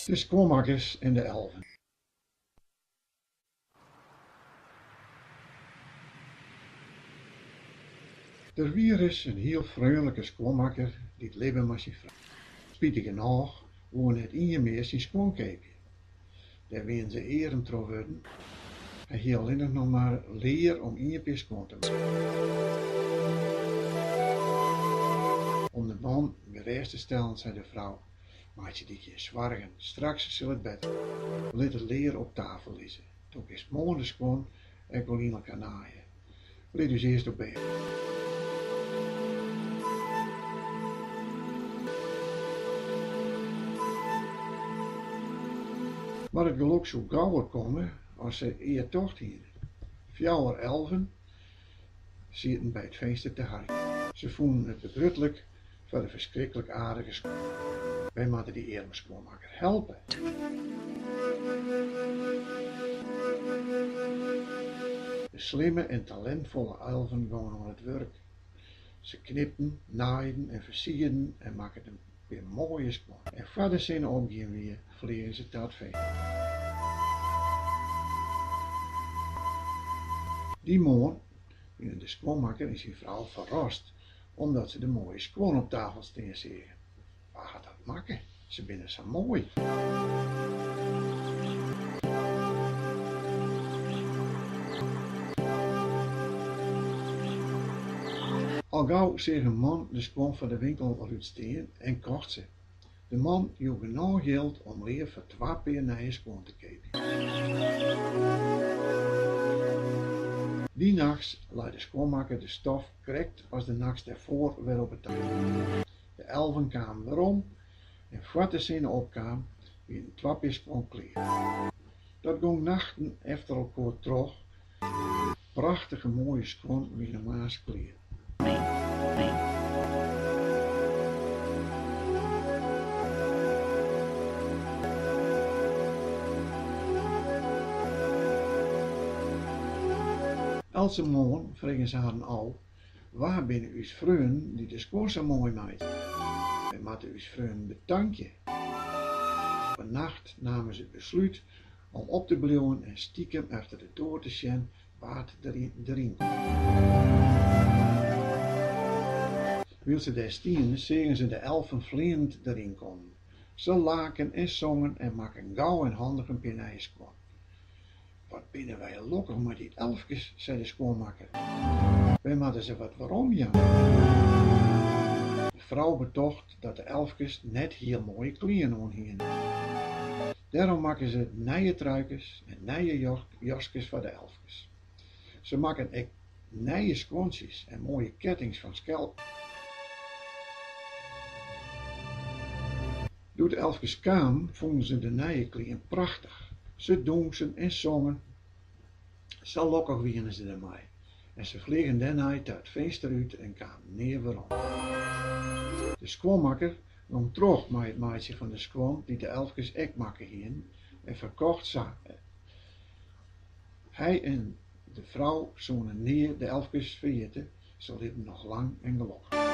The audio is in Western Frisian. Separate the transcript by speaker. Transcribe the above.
Speaker 1: De skuonmakkers en de elven. Der wie ris in hiel freonlike skuonmakker dy't libbe mei syn frou. Spitigernôch woe net ien mear syn skuon keapje. Dêr wienen se earm troch wurden. Hy hie allinnich noch mar lear om ien pear skuon te meitsjen. Om de man gerêst te stellen sei de frou, Meitsje dy gjin soargen, straks sil it better. Lit it lear op tafel lizze, do kinst moarn de skuon ek wol yn elkoar naaie. Lit ús earst op bêd. Mar it gelok soe gauwer komme as se ea tocht hiene. Fjouwer elven sieten by it finster te harkjen. Se fûnen it begrutlik foar de ferskriklik aardige skuonmakker. Wy moatte dy earme skuonmakker helpe. De slimme en talintfolle elven gongen oan it wurk. Se knipten, naaiden en fersierden en makken in pear moaie skuon. En foar de sinne opgien wie, fleagen se ta it finster. Dy moarn wiene de skuonmakker en syn frou ferrast omdat se de moaie skuon op tafel stean seagen. Wa hat dat makke? Se binne sa moai! Al gau seach in man de skuon foar de winkelrút stean en kocht se. De man joech genôch jild om lear foar twa pear nije skuon te keapjen. Dy nachts lei de skuonmakker de stof krekt as de nachts dêrfoar wer op 'e tafel. De elven kamen werom en foar't de sinne opkaam wienen twa pear skuon klear. Dat gong nachten efter elkoar troch, prachtige moaie skuon wiene moarns klear. Eltse moarn fregen se harren ôf, Wa binne ús freonen dy't de skuon sa moai meitsje? Wy moatte ús freonen betankje. Op in nacht namen se it beslút om op te bliuwen en stikem efter de doar te sjen wa't der deryn kaam. Wylst se dêr stiene, seagen se de elfen fleanend deryn kommen. Se laken en songen en makken gau en handich in pear nije skuon. Wat binne wy lokkich mei dy elfkes, sei de skuonmakker. Wy moatte se wat weromjaan. De frou betocht dat de elfkes net hiel moaie klean oan hiene. Dêrom makken se nije truikes en nije jaskes foar de elfkes. Se makken ek nije skuontsjes en moaie kettings fan skelpen. Doe't de elfkes kamen, fûnen se de nije klean prachtich. Se dûnsen en songen, sa lokkich wiene se dermei. En se fleagen dêrnei ta it finster út en kamen nea werom. De skuonmakker gong troch mei it meitsjen fan de skuon dy't de elfkes ek makke hienen en ferkocht sa. Hy en de frou soene nea de elfkes ferjitte, se libben noch lang en gelokkich.